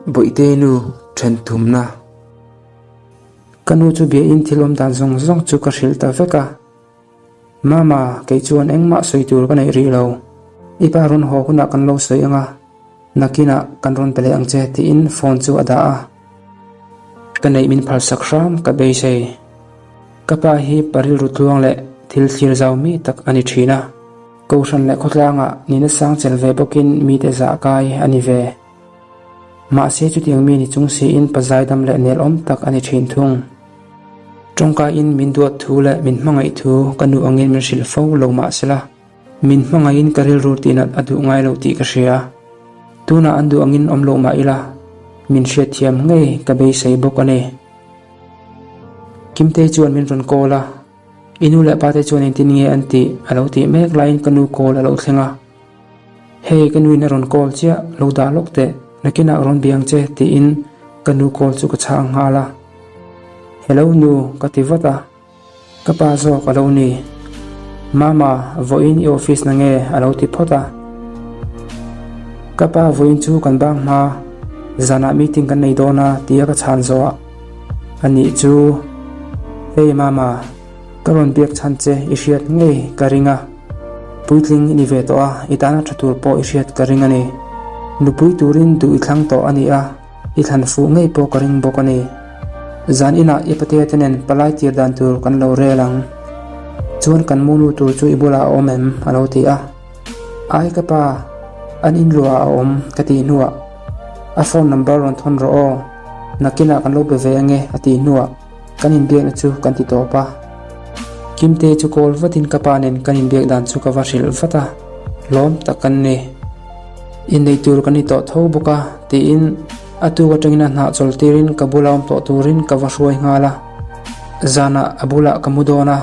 Bawihte nu then thumna. Ka nu chu biain thil awm dan zawng zawng chu ka hrilh ta vek a. Mama, kei chuan engmah sawi tur ka neih rih lo. I pa rawn haw hunah kan lo sawi ang a, nakinah kan rawn pe leh ang che tiin phone chu a dah a. Ka neih min phalsak hram ka beisei. Ka pa hi pa rilru tluang leh thil thlir zau mi tak a ni thin a. Kohhran leh khawtlangah nihna sang chel ve bawkin mite zah kai a ni ve. Mahse chutiang mi ni chung siin pa zaidam leh nelawm tak a ni thin thung. Tawngkaiin min duat thu leh min hmangaih thu ka nu angin min hrilh fo lo mahsela, min hmangaihin ka rilru tihnat a duh ngai lo tih ka hria. Tunah an duh angin awm lo mah ila, min hriatthiam ngei ka beisei bawk a ni. Kimtei chuan min rawn call a, I nu leh pate chuan engtin nge an tih a lo tih mek laiin ka nu call a lo thleng a. Hei ka nuin a rawn call chiah, lo dah lawk teh, nakinah rawn biang che tiin ka nu call chu ka chhang nghal a. Hello nu ka ti vat a, ka pa zawk a lo ni. Mama, vawiin i office na nge a lo ti phawt a. Ka pa vawiin chu kan bang hma, zanah meeting kan nei dawn a tia ka chhan zawh a. Anih chu, hei Mama. Ka rawn biak chhan che i hriat ngei ka ring a, puitling i ni ve tawh a, i tana tha tur pawh i hriat ka ring a ni. Nupui turin duh i thlang tawh a ni a, i thlan fuh ngei pawh ka ring bawk a ni. Zan inah i patea te nen palai tir dan tur kan lo rel ang. Chuan kan munu tur chu i bulah a awm em? a lo ti a. Ai ka pa, an inluah a awm ka tih hnuah a phone number rawn thawn rawh aw, nakinah kan lo be ve ange a tih hnuah, Kan inbiakna chu kan ti tawp a, Kimte chu call vatin ka pa nen kan inbiak dan chu ka va hrilh vat a, lawm tak kan ni. Inneih tur kan ni tawh tho bawk a tiin a tuk atangin a hnah chawl tirin ka bula awm tawh turin ka va hruai nghal a, zanah a bulah ka mu dawn a,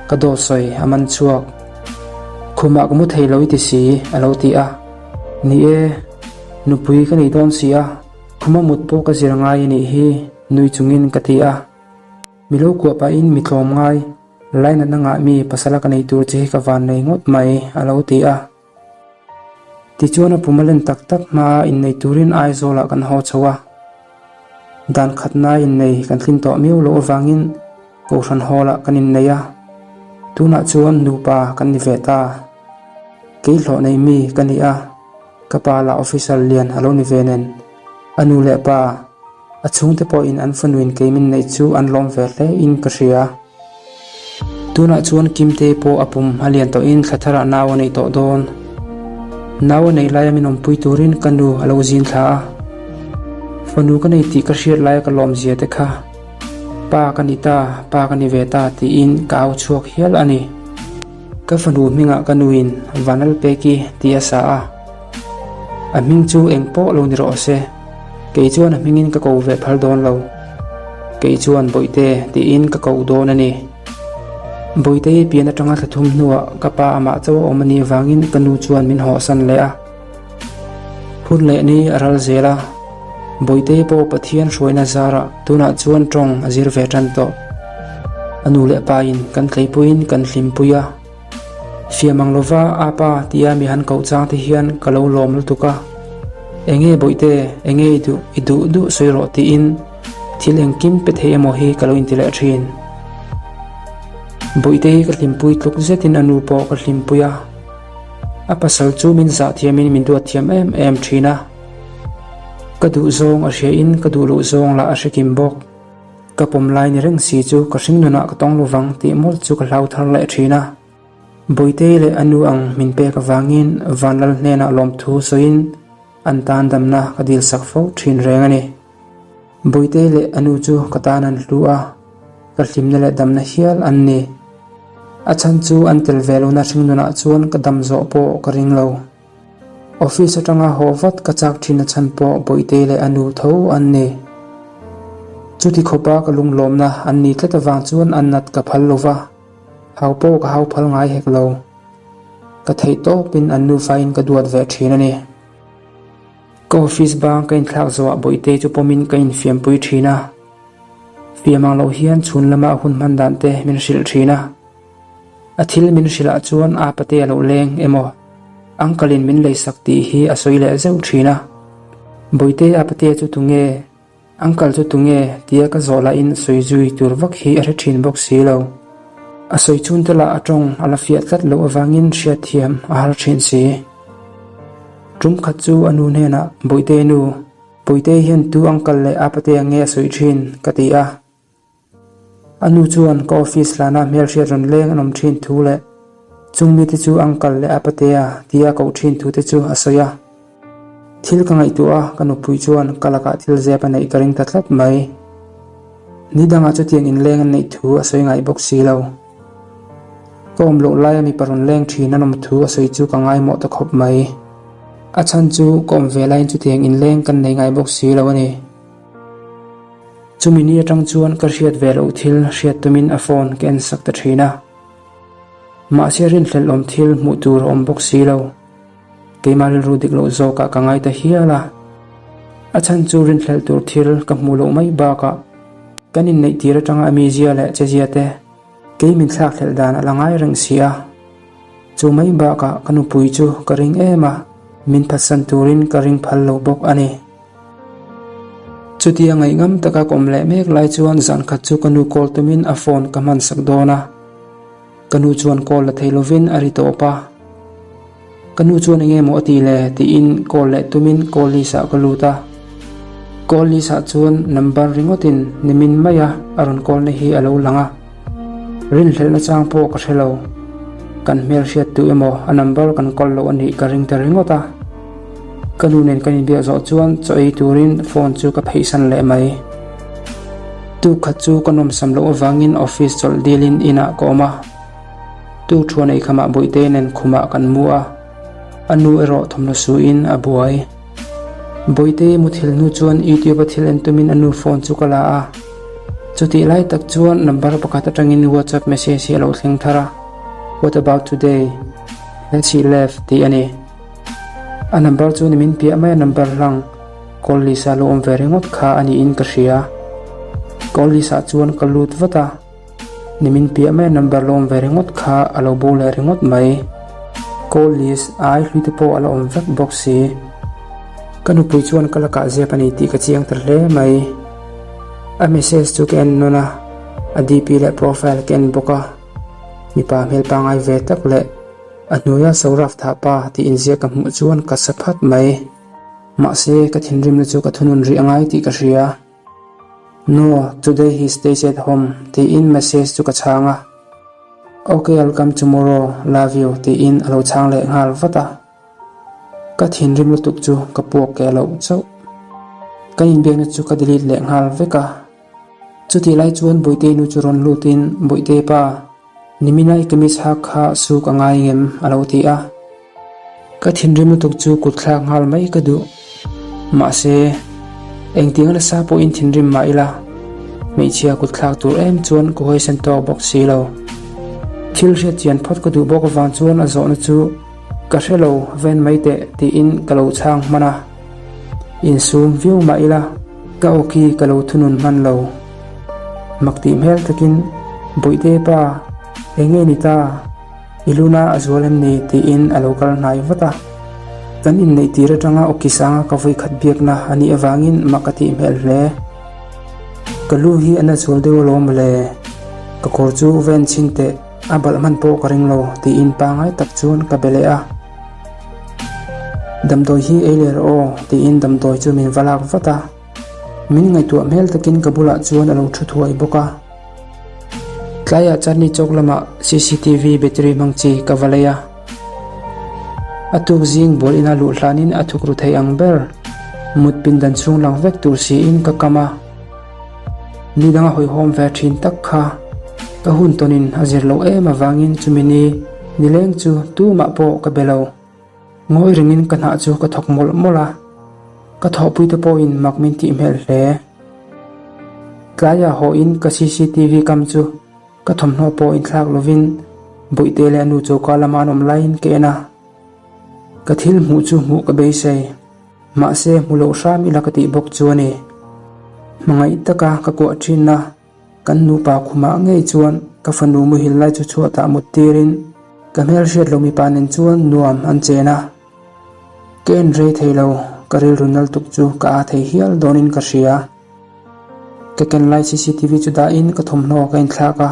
ka dawt sawi a man chhuak. Khumah ka mu thei lo i ti si a lo ti a, ni e, nupui ka nei dawn si a, khuma mut pawh ka zir ngai a nih hi. Nui chungin ka ti a, Mi lo kuah pahin mi tlawm ngai, lainatna ngah mi pasala ka nei tur che hi ka van nei ngawt mai, a lo ti a. Tichuan a pum a len tak tak hmaa innei turin Aizawlah kan haw chho a. Dan khatnaa innei kan tlin tawh miau loh avangin Kohhran Hall-ah kan innei a, tunah chuan nupa kan ni ve ta. Kei hlawh nei mi ka ni a, ka pa lah officer lian a lo ni ve nen, a nu leh pa, A chhungte pawhin an fanuin kei min neih chu an lawm ve hle in ka hria. Tunah chuan Kimte pawh a pum a lian tawhin thla tharah nau a neih tawh dawn. Nau a neih laia min awmpui turin ka nu a lo zin thla a. Fanu ka nei tih ka hriat laia ka lawm zia te kha, Pa ka ni ta, pa ka ni ve ta tiin ka au chhuak hial a ni. Ka fanu hmingah ka nuin Vanlalpeki tih a sa a. A hming chu eng pawh lo ni rawh se. Kei chuan a hmingin ka ko ve phal dawn lo. Kei chuan Bawihte tiin ka ko dawn a ni. Bawihte pian atanga thla thum hnuah ka pa amah chauh a awm a nih avangin ka nu chuan min hawhsan leh a. Hun leh ni a ral zel a, Bawihte pawh Pathian hruaina zarah tunah chuan tawng a zir ve tan tawh. A nu leh pain kan tleipuiin kan hlimpui a. Fiam ang lova a pa tia mi han koh chang te hian ka lo lawm lutuk a, Enge bawihte, enge i duh, i duh duh sawi rawh tiin thil engkim pe thei emaw hi ka lo inti leh thin. Bawihte hi ka hlimpui tluk zetin a nu pawh ka hlimpui a, a pasal chu min zah thiamin min duat thiam em em thin a, ka duh zawng a hriain ka duh loh zawng lah a hre kim bawk. Ka pawm lai ni reng si chu ka hring nunah ka tawng lovang tih mawlh chu ka hlau thar leh thin a. Bawitei leh a nu ang min pek avangin Vanlal hnenah lawmthu sawiin an tan damna ka dilsak fo thin reng a ni. Bawitei leh a nu chu ka tan an hlu a, ka hlimna leh damna hial an ni. A chhan chu an tel ve lohna hring nunah chuan ka dam zawh pawh ka ring lo. Office atanga haw vat ka chak thin a chhan pawh Bawihte leh a nu tho an ni. Chuti khawpa ka lunglawmna an ni tlat avang chuan an nat ka phal lo va, hau pawh ka hau phal ngai hek lo. Ka theih tawpin an nufain ka duat ve thin a ni. Ka office bang ka inthlak zawhah Bawihte chu pawmin ka infiampui thin a. Fiam ang lo hian chhun lama a hun hman dan te min hrilh thin a. A thil min hrilh ah chuan a pate a lo leng emaw uncle in min leisak tih hi a sawi leh zeuh thin a. Bawihte a patea chu tunge? Uncle chu tunge? tia ka zawh lahin sawi zui tur vak hi a hre thin bawk si lo. A sawi chhun te lah a tawng a la fiah tlat loh avangin hriatthiam a har thin si. Tum khat chu a nu hnenah, Bawihte nu, Bawihte hian tu uncle leh a patea nge a sawi thin? ka ti a. A nu chuan ka office hlana hmelhriat rawn leng an awm thin thu leh chung mite chu uncle leh a patea tia koh thin thu te chu a sawi a. Thil ka ngaihtuah a, ka nupui chuan ka lakah thil zep a neih ka ring ta tlat mai. Ni dangah chutiang inleng an neih thu a sawi ngaih bawk si lo. Ka awm loh laia mipa rawn leng thin an awm thu a sawi chu ka ngaimawh ta khawp mai. A chhan chu ka awm ve laiin chutiang inleng kan nei ngai bawk si lo a ni. Chumi ni atang chuan ka hriat ve loh thil hriat tumin a phone ka en sak ta thin a. Mahse rinhlelh awm thil hmuh tur a awm bawk si lo. Keimah rilru dik loh zawkah ka ngai ta hial a. A chhan chu rinhlelh tur thil ka hmuh loh mai bakah kan inneih tir atanga a mizia leh chezia te kei min thlakhlelh dan a la ngai reng si a. Chu mai bakah ka nupui chu ka ring em a, min phatsan turin ka ring phal lo bawk a ni. Chutia ngaihngam taka ka awm leh mek lai chuan zan khat chu ka nu call tumin a phone ka hman sak dawn a. Ka nu chuan call la thei lovin a ri tawp a. Ka nu chuan enge maw a ti le tiin call leh tumin call list ah ka lut a. Call list ah chuan number ringawtin nimin maia a rawn call na hi a lo lang a. Rinhlelhna chang pawh ka hre lo. Kan hmel hriat duh emaw a number kan call loh a nih ka ring ta ringawt a. Ka nu nen kan inbiak zawh chuan chaw ei turin phone chu ka pheihsan leh mai. Tuk khat chu ka nawmsam loh avangin office chawlh dilin inah ka awm a. Tuk thuan ei khamah Bawihte nen khumah kan mu a, a nu erawh thawmhnaw suin a buai. Bawihte muthilh hnu chuan YouTube a thil en tumin a nu phone chu ka la a. Chutih lai tak chuan number pakhat atangin WhatsApp message hi a lo thleng thar a, What about today? Has he left? tih a ni. A number chu nimin piah mai a number hlang call list ah lo awm ve ringawt kha a niin ka hria. Call list ah chuan ka lut vat a, nimin piah mai a number lo awm ve ringawt kha a lo bo leh ringawt mai. Call list a ai hlui te pawh a la awm vek bawk si. Ka nupui chuan ka lakah zep a ni tih ka chiang ta hle mai. A message chu ka en nawn a, a DP leh profile ka en bawk a, mipa hmel pangngai ve tak leh A hnuaia Saurabh thah pa tih inziak ka hmuh chuan ka sa phat mai. Mahse, ka thinrimna chu ka thunun rih angai tih ka hria. No, today he stays at home tiin message chu ka chhang a. Ok, I'll come tomorrow, love you tiin a lo chhang leh nghal vat a. Ka thinrim lutuk chu ka puak keh loh chauh. Kan inbiakna chu ka delete leh nghal vek a. Chutih lai chuan Bawihte nu chu rawn lutin, Bawihte pa, Nimina i kamis hak kha suk a ngai ngem? a lo ti a. Ka thinrim lutuk chu kut thlak nghal mai ka duh. Mahse, engtiang nasa pawhin thinrim mah ila, hmeichhia kut thlak tur em chuan ka huaisen tawk bawk si lo. Thil hriat chian phawt ka duh bawk avang chuan a zawhna chu ka hre lo ven mai teh tiin ka lo chhang hman a. Insum viau mah ila, ka awki ka lo thunun hman lo. Mak tih hmel takin, Bawihte pa, eng nge ni ta? I luna a zual em ni? tiin a lo kal hnai vat a. Kan inneih tir atanga awki sanga ka vawi khat biakna a nih avangin mak a tih hmel hle. Ka lu hi a na zual deuh alawm mawle. Ka kawr chu ven chhin teh, a balh hman pawh ka ring lo, tiin pangngai tak chuan ka be leh a. Damdawi hi ei leh rawh aw, tiin damdawi chu min va lak vat a. Min ngaihtuah hmel takin ka bulah chuan a lo thu thuai bawk a. Tlaiah Chandni Chowk lamah cctv battery hmang chi ka va lei a. A tuk zing bual ina luh hlanin a thuk ru thei ang ber. Mut pindan chhung lang vek tur siin ka kam a. Ni danga hawihhawm ve thin tak kha ka hun tawnin a zir loh em avangin chumi ni nileng chu tumah pawh ka be lo. Ngawi rengin ka hnah chu ka thawk mawlh mawlh a, ka thawhpui te pawhin mak min tih hmel hle. Tlaiah hawhin ka cctv kam chu ka thawmhnaw pawh inthlak lovin Bawihte leh a nu choka lama an awm laiin ka en a. Ka thil hmuh chu hmuh ka beisei, mahse hmu loh hram ila ka tih bawk chu a ni. Hmangaih taka ka kuah thinna. Kan nupa khumah ngei chuan ka fanu muhil lai chu chhuatah mut tirin ka hmelhriat lo mipa nen chuan nuam an chen a. Ka en rei thei lo. Ka rilru nal tuk chu ka aa thei hial dawnin ka hria. Ka ken lai cctv chu dahin ka thawmhnaw ka inthlak a.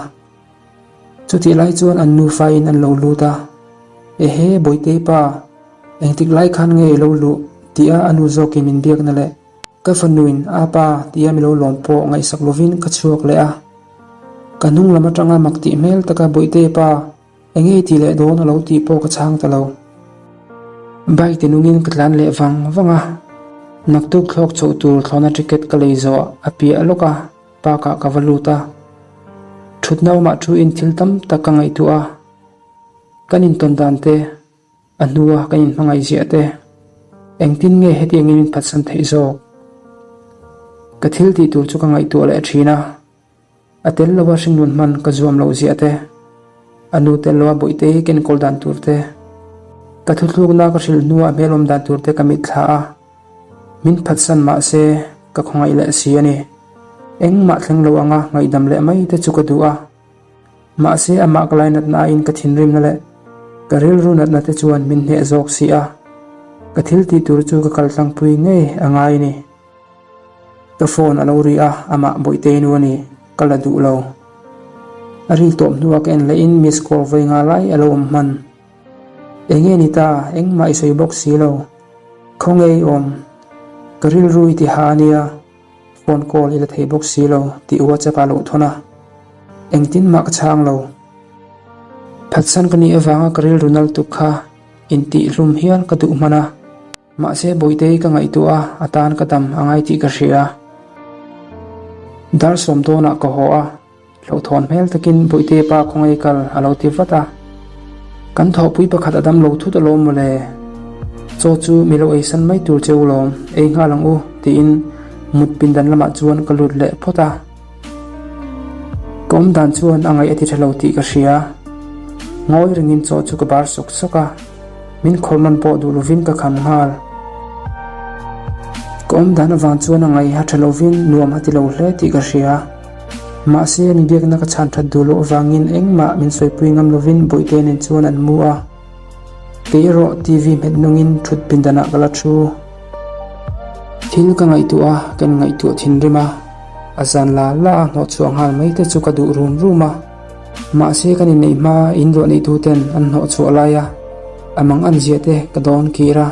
Chutih lai chuan an nufa in an lo lut a, Ehe Bawitei pa, engtik lai khan nge i lo luh? tia a nu zawkin min biakna leh ka fanuin a pa tia mi lo lawm pawh ngaihsak lovin ka chhuak leh a. Ka hnung lam atanga mak tih hmel taka Bawitei pa, Enge i tih leh dawn a lo tih pawh ka chhang ta lo. Bike ti nungin ka tlan leh vang vang a, naktuk thlawk chhoh tur thlawhna ticket ka lei zawh a piah lawk a, park ah ka va lut a. Thutna awmah thuin thil tam tak ka ngaihtuah a, kan intawn dan te, a hnua kan inhmangaih ziah te, engtin nge hetiangin min phatsan theih zawk? Ka thil tih tur chu ka ngaihtuah leh thin a. A tel lova hringnun hman ka zuam loh ziah te, a nu tel lova bawihte hi kenkawl dan tur te, ka thuthlukna ka hrilh hnuah hmel awm dan tur te ka mitthla a, min phatsan mah se ka khawngaih leh si a ni. Engmah thleng lo anga ngaihdam leh mai te chu ka duh a, mahse amah ka lainatna aiin ka thinrimna leh ka rilru natna te chuan min hneh zawk si a, ka thil tih tur chu ka kaltlangpui ngei a ngai a ni. Ka phone a lo ri a, amah Bawihtei nu a ni, ka la duh lo. A ri tawp hnuah ka en lehin miss call vawi nga lai a lo awm hman. Enge ni ta, engmah i sawi bawk si lo. Khawnge i awm? Ka rilru i ti ha a nia, phone call i la thei bawk si lo tih WhatsApp ah a lo thawn a. Engtin mah ka chhang lo. Phatsan ka nih avanga ka rilru nal tuk kha intihhlum hial ka duh hman a. Mahse Bawihtei ka ngaihtuah a, a tan ka dam a ngai tih ka hria. Dar sawm dawnah ka haw a, hlauhthawn hmel takin Bawihtei pa khawngaih kal a lo ti vat a. Kan thawhpui pakhat a dam lo thut alawm mawle. Chaw chu mi lo eisan mai tur che u lawm, ei nghal ang u tiin mut pindan lamah chuan ka lut leh phawt a. Ka awm dan chuan a ngaih a ti tha lo tih ka hria. Ngawi rengin chaw chu ka bar sawk sawk a, min khawrh nawn pawh duh lovin ka kham nghal. Ka awm dan avang chuan a ngaih a tha lovin nuam a ti lo hle tih ka hria. Mahse, mi biakna ka chhan that duh loh avangin engmah min sawipui ngam lovin Bawihte nen chuan an mu a. Kei erawh TV hmet nungin thut pindanah ka la thu. Thil ka ngaihtuah a, ka inngaihtuah thinrim a, a zan la la a hnawhchhuah nghal mai te chu ka duh rum rum a. Mahse kan inneih hma in ruah neih tu ten an hnawhchhuah lai a, a mang an ziah te ka dawn kir a.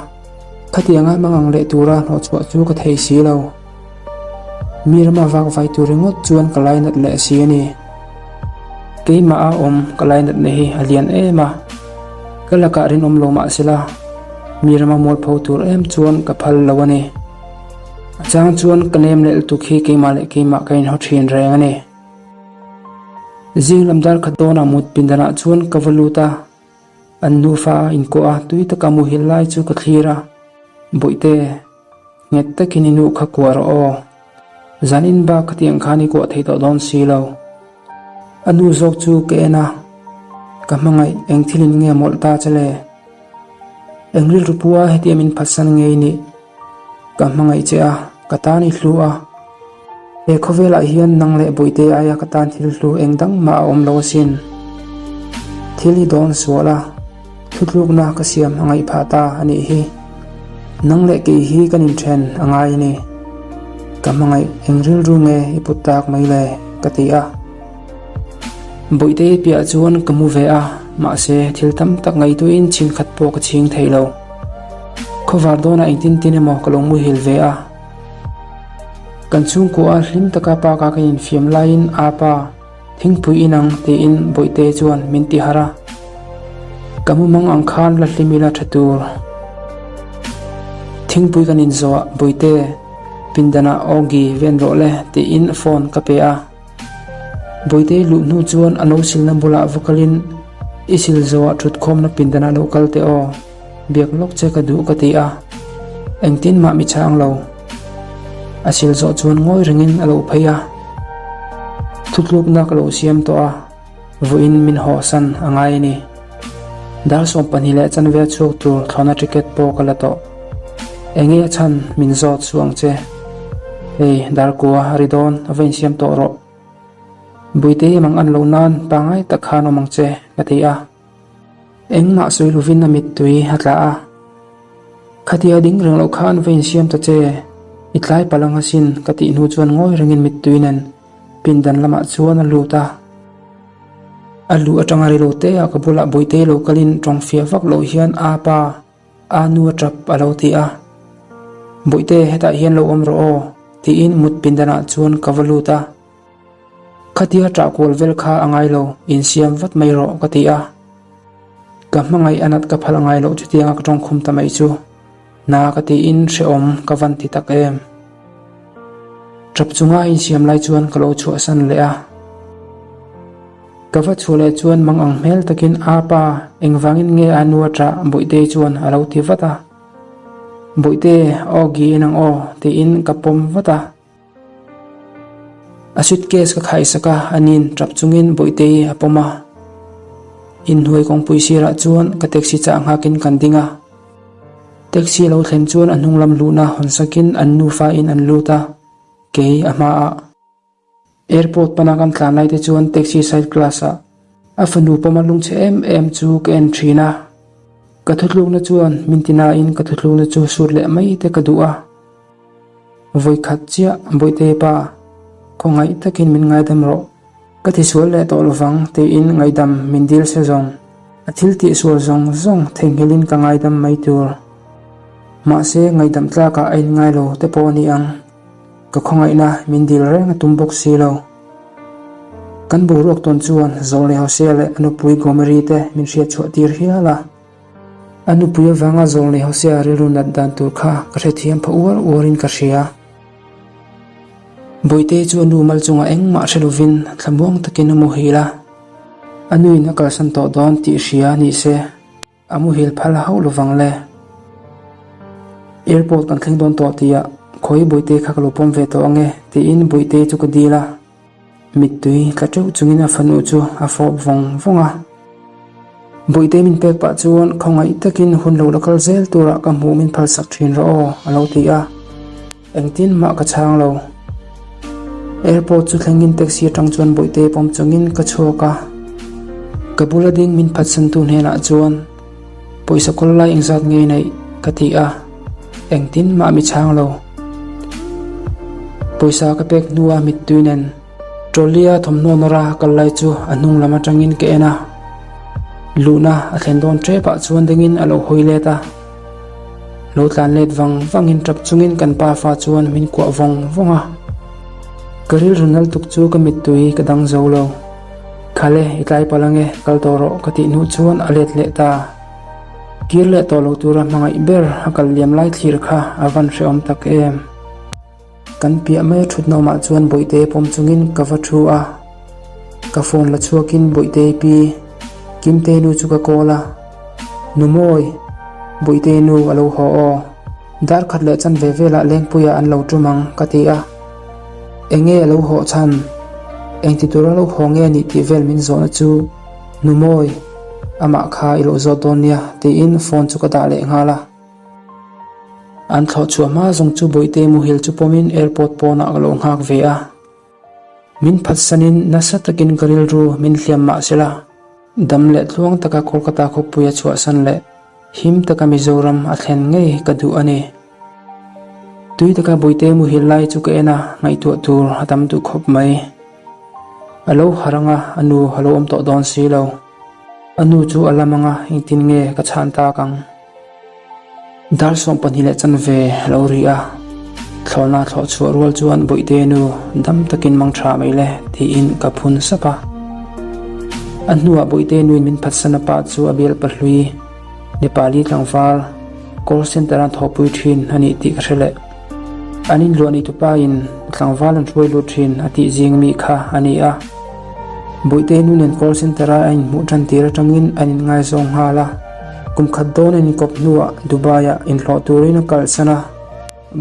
Khatianga mang ang leh tura hnawhchhuah chu ka thei si lo. Mi rama vak vai tur ringawt chuan ka lainat leh si a ni. Keimah a awm ka lainatna hi a lian em a, ka lakah rinawm lo mah sela mi rama mualpho tur em chuan ka phal lo a ni. A chang chuan ka nem leh lutuk hi keimah leh keimah ka inhaw thin reng a ni. Zing lam dar khat dawnah mut pindanah chuan ka va lut a, an nufa a inkuah a, tui taka muhil lai chu ka thlir a, Bawihte, Nghet takin i nu kha kuah rawh aw. Zanin bak khatiang khan i kuah thei tawh dawn si lo. A nu zawk chu ka en a, ka hmangaih eng thilin nge mawlh ta che le? Eng rilru pua hetia min phatsan ngei nih? Ka hmangaih che a, ka tan i hlu a. He khawvelah hian nang leh Bawihte aia ka tan thil hlu eng dang mah a awm lo asin. Thil i dawn sual a. Thutlukna ka siam a ngaih phah ta a nih hi. Nang leh kei hi kan inthen a ngai a ni. Ka hmangaih eng rilru nge i put tak mai le? ka ti a. Bawihte piah chuan ka mu ve a, mahse thil tam tak ngaihtuahin chhin khat pawh ka chhing thei lo. Khawvar dawnah engtin tin emaw ka lo muhil ve a. Kan chhungkua hlim taka park a kan infiam laiin apa, Thingpui inang tiin Bawihte chuan min ti harh a, ka mumang ang khan la hlim ila tha tur. Thingpui kan inzawh ah Bawihte, pindanah Awgi ven rawh le tiin phone ka pe a. Bawihte luh hnu chuan a lo silna bulah va kalin i sil zawh ah thutkhawmna pindanah lo kal teh aw, biak lawk che ka duh ka ti a, engtin mah mi chhang lo. A sil zawh chuan ngawi rengin a lo phei a, thutlukna ka lo siam tawh a, vawiin min hawhsan a ngai a ni. Dar 12 leh chanve chhuak tur thlawhna ticket pawh ka la tawh. Enge a chhan min zawt suh ang che. Hei, dar kua a ri dawn, a va insiam tawh rawh. Buite i mang an loh nan pangngai tak khan awm ang che, ka ti a. Engmah sawi lovin a mittui a tla a. Khatia ding reng loh khan va insiam ta che, i tlai palh ang asin ka tih hnu chuan ngawi rengin mittui nen pindan lamah chuan a lut a. A luh atanga rilo te ah ka bulah Bawihte lo kalin tawng fiah vak loh hian a pa, a nu a tap a lo ti a. Bawihte hetah hian lo awm rawh aw tiin mut pindanah chuan ka va lut a. Khatia ṭah kual vel kha a ngai lo, insiam vat mai rawh ka ti a. Ka hmangaih a nat ka phal a ngai loh chutianga ka ṭawngkhum ta mai chu na ka tiin hrehawm ka van ti tak em. Ṭap chunga insiam lai chuan ka lo chhuahsan leh a. Ka va chhuah leh chuan mang ang hmel takin a pa engvangin nge a nu a ṭah Bawihtei chuan a lo ti vat a. Bawihte, aw gi en ang aw tiin ka pawm vat a. A suitcase ka khaisak a, anin tap chungin Bawihtei a pawm a. Inhnuai kawngpui sirah chuan ka taxi chah nghakin kan ding a. Taxi a lo thlen chuan a hnunglam luhna hawn sakin an nufa in an lut a, kei a hmaah. Airport pana kan tlan lai te chuan taxi side glass ah a fanu pawma lungchhe em em chu ka en thin a. Ka thutlukna chuan min ti nain ka thutlukna chu sut leh mai te ka duh a. Vawikhat chiah Bawihte pa, khawngaih takin min ngaidam rawh. Ka tisual leh tawh lovang tiin ngaihdam min dil se zawng. A thil tihsual zawng zawng theihnghilhin ka ngaidam mai tur. Mahse ngaihdam tlakah a inngai lo te pawh a ni ang. Ka khawngaihna min dil reng a tum bawk si lo. Kan boruak tawn chuan Zawlnei Hosea leh a nupui Gomeri te min hriatchhuah tir hial a. A nupui avanga Zawlnei Hosea rilru nat dan tur kha ka hrethiam pha uar uarin ka hria. Bawihte chu a nu mal chungah engmah hre lovin thlamuang takin a muhil a. A nuin a kalsan tawh dawn tih hria ni se a muhil phal hauh lovang le. Airport kan thleng dawn tawh tihah khawi Bawihte kha ka lo pawm ve tawh ange tiin Bawihte chu ka dil a. Mittui tla teuh chungin a fanu chu a fawp vawng vawng a. Bawihte min pek pah chuan khawngaih takin hun lo la kal zel turah ka hmuh min phalsak thin rawh aw a lo ti a. Engtin mah ka chhang lo. Airport chu thlengin taxi atang chuan Bawihte pawm chungin ka chhuak a. Ka bula ding min phatsantu hnenah chuan Pawisa kawl lai engzat nge neih? ka ti a, engtin mah mi chhang lo. Pawisa ka pek hnua mittui nen trolley-a thawmhnaw nawra kal lai chu a hnung lam atangin ka en a. Luhna a thlen dawn tepah chuan dingin a lo hawi let a. Lo tlan let vang vangin tap chungin kan pa fa chuan min kuah vawng vawng a. Ka rilru nal tuk chu ka mittui ka dang zo lo. Khale, i tlai palh ange, kal tawh rawh ka tih hnuh chuan a let leh ta. Kir leh tawh lo tura hmangaih ber a kal liam lai thlir kha a van hrehawm tak em. Kan piah mai a thutna awmah chuan Bawihte pawm chungin ka va thu a. Ka phone la chhuakin Bawihte pi Kimte nu chu ka call a. Nu Mawi, Bawihte nu a lo haw aw. Dar khat leh chanve velah Lengpuiah an lo tum ang ka ti a. Enge a lo hawh chhan? Engti tura lo haw nge nih tih vel min zawhna chu Nu Mawi, amah kha i lo zawt dawn nia tiin phone chu ka dah leh nghal a. An thlawh chhuah hma zawng chu Bawihte muhil chu pawmin airport pawnah ka lo nghak ve a. Min phatsanin nasa takin ka rilru min hliam mah sela, dam leh tluang taka Kolkata khawpui a chhuahsan leh him taka Mizoram a thlen ngei ka duh a ni. Tui taka Bawihte muhil lai chu ka en a, ngaihtuah tur a tam duh khawp mai. A lo harh anga a nu a lo awm tawh dawn si lo. A nu chu a lam anga engtin nge ka chhan tak ang? Dar 12 leh chanve a lo ri a, thlawhna thlawh chhuah rual chuan Bawihte nu dam takin mang tha mai le tiin ka phun sap a. A hnuah Bawihte nuin min phatsan a pa chu a bial pahlui Nepali tlangval call center a thawhpui thin a nih tih ka hre leh. An inluah ni tupain tlangval an hruai lut thin a tih zing mi kha a ni a. Bawihte nu nen call center a a inhmuh tan tir atangin an inngaizawng nghal a. Kum khat dawn an inkawp hnuah Dubai-ah inhlawh turin a kalsan a.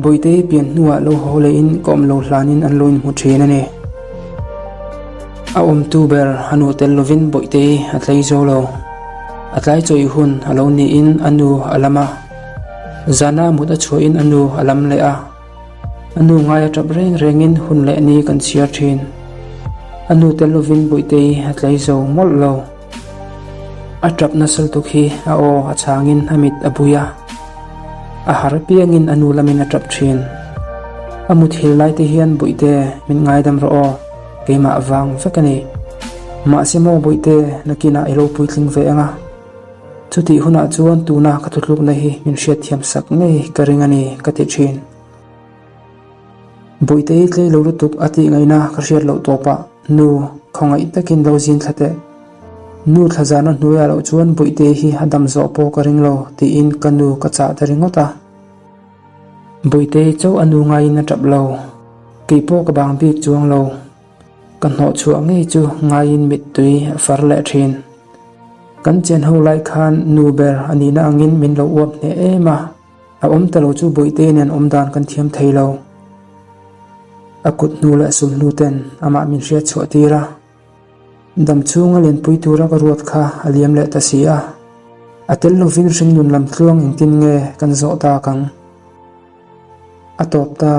Bawihte pian hnuah lo haw lehin ka awm lo hlanin an lo inhmu thin a ni. A awmtu ber a nu tel lovin Bawihte a tlei zo lo. A tlai chawih hun a lo niin a nu a lam a. Zana mut a chhuahin a nu a lam leh a. A nu ngai a tap reng rengin hun leh ni kan chhiar thin. A nu tel lovin Bawihte a tlei zo mawlh lo. A tap nasal tuk hi a aw a chhangin a mit a bui a. A har piangin a nu lamin a tap thin. A muthil lai te hian Bawihte min ngaidam rawh aw, keimah vang vek a ni. Mahse maw Bawihte nakinah i lo puitling ve ang a. Chutih hunah chuan tuna ka thuthlukna hi min hriatthiam sak ngei ka ring a ni ka ti thin. Bawihte i tlei lo lutuk a tih ngaihna ka hriat loh tawpah nu khawngaih takin lo zin thla teh. Nu thla zahna hnuaiah loh chuan Bawihte hi a dam zawh pawh ka ring lo tiin ka nu ka chah ta ringawt a. Bawihte chauh a nu ngaiin a tap lo. Kei pawh ka bang bik chuang lo. Ka hnawh chhuah ngei chu ngaiin mittui a far leh thin. Kan chen ho lai khan nu ber a nihna angin min lo uap hneh em a. A awm ta lo chu Bawihte nen awm dan kan thiam thei lo. A kut hnu leh sul hnu ten amah min hriat chhuah tir a. Dam chhunga lenpui tura ka ruat kha a liam leh ta si a. A tel lovin hringnun lam tluang engtin nge kan zawh tak ang? A tawp ta.